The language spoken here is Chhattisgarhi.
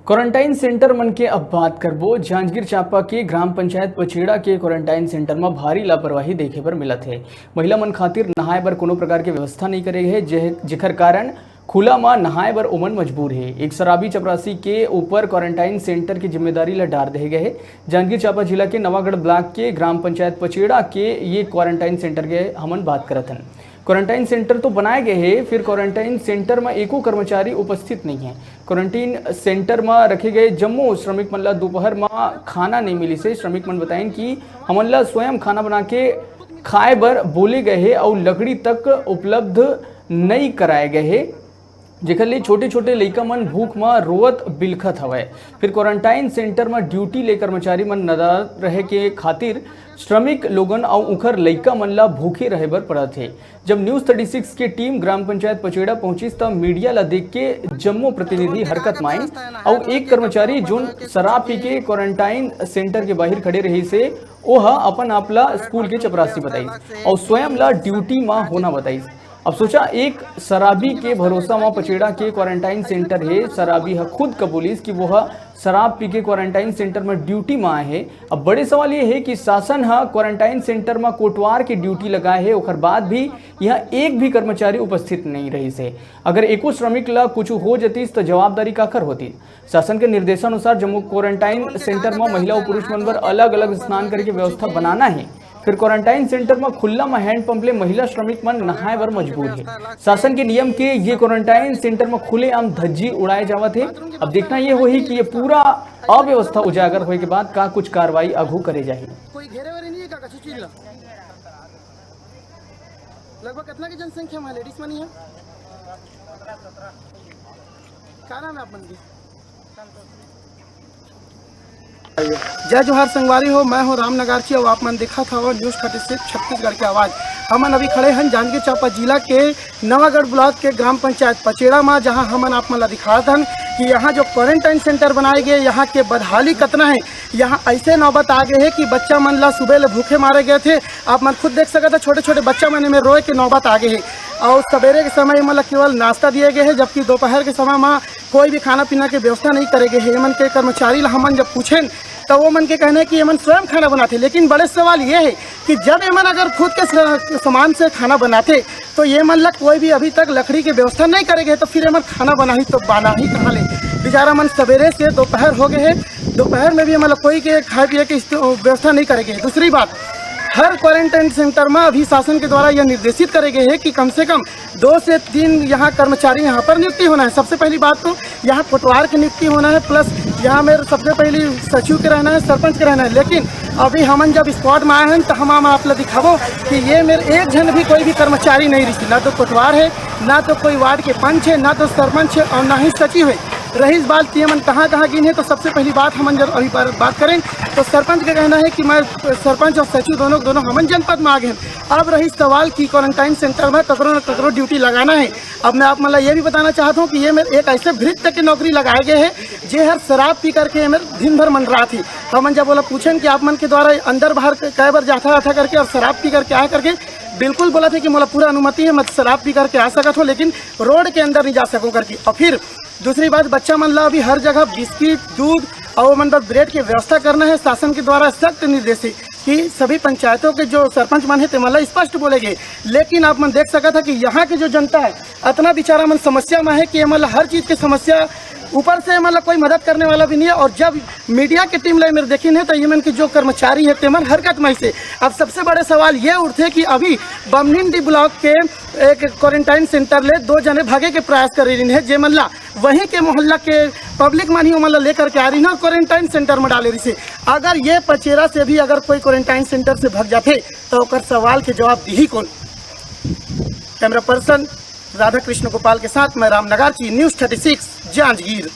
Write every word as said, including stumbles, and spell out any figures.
क्वारंटाइन सेंटर मन के अब बात करबो। जांजगीर चांपा के ग्राम पंचायत पचेड़ा के क्वारंटाइन सेंटर म भारी लापरवाही देखे बर मिलत हे। महिला मन खातिर नहाए बर कोनो प्रकार के व्यवस्था नइ करे हे, जे-, जेखर कारण खुला म नहाए बर ओमन मजबूर हे। एक शराबी चपरासी के ऊपर क्वारंटाइन सेंटर के जिम्मेदारी ल डार देहे गए हे। जांजगीर चांपा जिला के नवागढ़ ब्लॉक के ग्राम पंचायत पचेड़ा के ये क्वारंटाइन सेंटर के हमन बात करत हन। क्वारंटाइन सेंटर तो बनाए गए हे, फिर क्वारंटाइन सेंटर म एको कर्मचारी उपस्थित नहीं है। क्वारंटाइन सेंटर म रखे गए जम्मो श्रमिक मन ला दोपहर म खाना नहीं मिलिस हे। श्रमिक मन बताइन कि हमन ला स्वयं खाना बना के खाए बर बोले गए हे अउ लकड़ी तक उपलब्ध नई कराए गए हे, जेकर ले छोटे-छोटे लइका मन भूख म रोवत बिलखत हवय। फिर क्वारंटाइन सेंटर म ड्यूटी ले कर्मचारी मन नदारद रहे के खातिर श्रमिक लोगन अउ उखर लइका मन ला भूखे रहे बर पड़त हे। जब न्यूज़ थर्टी सिक्स के टीम ग्राम पंचायत पचेड़ा पहुंचिस, त मीडिया ला देख के जम्मो प्रतिनिधि हरकत म आइन अउ एक कर्मचारी, जोन शराब पी के क्वारंटाइन सेंटर के बाहिर खड़े रहिस हे, ओह अपन आप ला स्कूल के चपरासी बताइस अउ स्वयं ला ड्यूटी म होना बताइस। अब सोचा, एक शराबी के भरोसा म पचेड़ा के क्वारंटाइन सेंटर हे, शराबी ह खुद कबूलिस कि वो ह शराब पी के क्वारंटाइन सेंटर म ड्यूटी म आए हे। अब बड़े सवाल ये हे कि शासन ह क्वारंटाइन सेंटर म कोटवार के ड्यूटी लगाए हे, ओकर बाद भी यहाँ एक भी कर्मचारी उपस्थित नहीं रहिस हे। अगर एको श्रमिक ला कुछ हो जतिस, त जवाबदारी काकर होती? शासन के निर्देशानुसार जम्मो क्वारंटाइन सेंटर म महिला अउ पुरुष मन बर अलग-अलग स्नान करे के व्यवस्था बनाना हे। फिर क्वारंटाइन सेंटर म खुल्ला म हैंडपंप ले महिला श्रमिक मन नहाए बर मजबूर हे। शासन के नियम के ये क्वारंटाइन सेंटर म खुलेआम धज्जी उड़ाए जावत हे। अब देखना ये होही कि ये पूरा अव्यवस्था उजागर होए के बाद का कुछ कार्रवाई आगू करे जाही। कोई घेरे वेरे नहीं है का, कछु चीज ला? लगभग कितना की जनसंख्या में लेडीज मन ही है? क्या नाम है आप मन के? जय जोहार संगवारी हो, मैं हूं राम नगारची अउ आप मन देखत हव न्यूज़ थर्टी सिक्स छत्तीसगढ़ के आवाज़। हमन अभी खड़े हन जांजगीर चांपा जिला के नवागढ़ ब्लॉक के ग्राम पंचायत पचेड़ा म, जहां हमन आप मन ला दिखात हन कि यहां जो क्वारंटाइन सेंटर बनाए गए, यहां के बदहाली कतना है। यहां ऐसे नौबत आ गए है कि बच्चा मन ला सुबह ले भूखे मारे गए थे। आप मन खुद देख सकत ह, छोटे-छोटे बच्चा मन में रोए के नौबत आ गए है। अउ सवेरे के समय एमन ला केवल नाश्ता दिए गए है, जबकि दोपहर के समय म कोई भी खाना पीना के व्यवस्था नहीं करे गए है। एमन के कर्मचारी ला हमन जब पूछेन, त वो मन के कहना है कि एमन स्वयं खाना बनाथे। लेकिन बड़े सवाल ये है कि जब एमन अगर खुद के स-, सामान से खाना बनाथे, तो ये मन ला कोई भी अभी तक लकड़ी के व्यवस्था नहीं करे गए, तो फिर एमन खाना बनाही तो बनाही कहाँ ले? बेचारा मन सवेरे से दोपहर हो गए है, दोपहर में भी एमन ला कोई के खाए पिए के इस्त-, व्यवस्था नहीं करे गए। दूसरी बात, हर क्वारंटाइन सेंटर में अभी शासन के द्वारा यह निर्देशित करे गए है कि कम से कम दो से तीन यहाँ कर्मचारी यहाँ पर नियुक्ति होना है। सबसे पहली बात तो यहाँ कोटवार की नियुक्ति होना है, प्लस यहाँ मेरे सबसे पहली सचिव के रहना है, सरपंच के रहना है। लेकिन अभी हमन जब स्पॉट में आए हैं, तो हम, हम आप ला दिखाबो कि ये मेरे एक झन भी कोई भी कर्मचारी नहीं रही, ना तो कोटवार है, ना तो कोई वार्ड के पंच है, ना तो सरपंच है और ना ही सचिव है। रही इस बात कि हमन कहाँ कहाँ गिन है, तो सबसे पहली बात हमन जब अभी बार, बात करें, तो सरपंच का कहना है कि मैं सरपंच और सचिव दोनों दोनों हमन जनपद में आ गए हैं। अब रही सवाल कि क्वारंटाइन सेंटर में ककरो न ककरो ड्यूटी लगाना है। अब मैं आप मन ला ये भी बताना चाहता हूँ कि ये मेरे एक ऐसे भृत्य की नौकरी लगाए गए है, जे हर शराब पी करके ये मेरे दिन भर मंडराथे। हमन जब बोला पूछेन कि आप मन के द्वारा अंदर बाहर क-, कै बार जाता आता करके और शराब पी करके आया करके, बिल्कुल बोला थे कि मोला पूरा अनुमति है, मैं शराब पी करके आ सकत हूँ, लेकिन रोड के अंदर नहीं जा सकूँ करके। और फिर दूसरी बात, बच्चा मन ला अभी हर जगह बिस्किट, दूध और मन बर ब्रेड की व्यवस्था करना है। शासन के द्वारा सख्त निर्देश है कि सभी पंचायतों के जो सरपंच मन है, ते मन ला स्पष्ट बोले गए। लेकिन आप मन देख सकत है कि यहाँ के जो जनता है, अतना बेचारा मन समस्या में है कि ये मन ला हर चीज के समस्या, ऊपर से ये मन ला कोई मदद करने वाला भी नहीं है। और जब मीडिया के टीम ला मेरे देखिन है, तो ये मन के जो कर्मचारी है, ते मन हरकत में से। अब सबसे बड़े सवाल ये उठथे कि अभी बमनिंडी ब्लॉक के एक क्वारंटाइन सेंटर ले दो जने भागे के प्रयास करे रहिन है, जे मन ला वहीं के मोहल्ला के पब्लिक मन ही ओमन ला लेकर के आ रही है और क्वारंटाइन सेंटर में डाले रही से। अगर ये पचेरा से भी अगर कोई क्वारंटाइन सेंटर से भाग जाते, तो ओकर सवाल के जवाब दिही कौन? कैमरा पर्सन राधा कृष्ण गोपाल के साथ मैं Ram Nagarchi, news thirty six, Janjgir.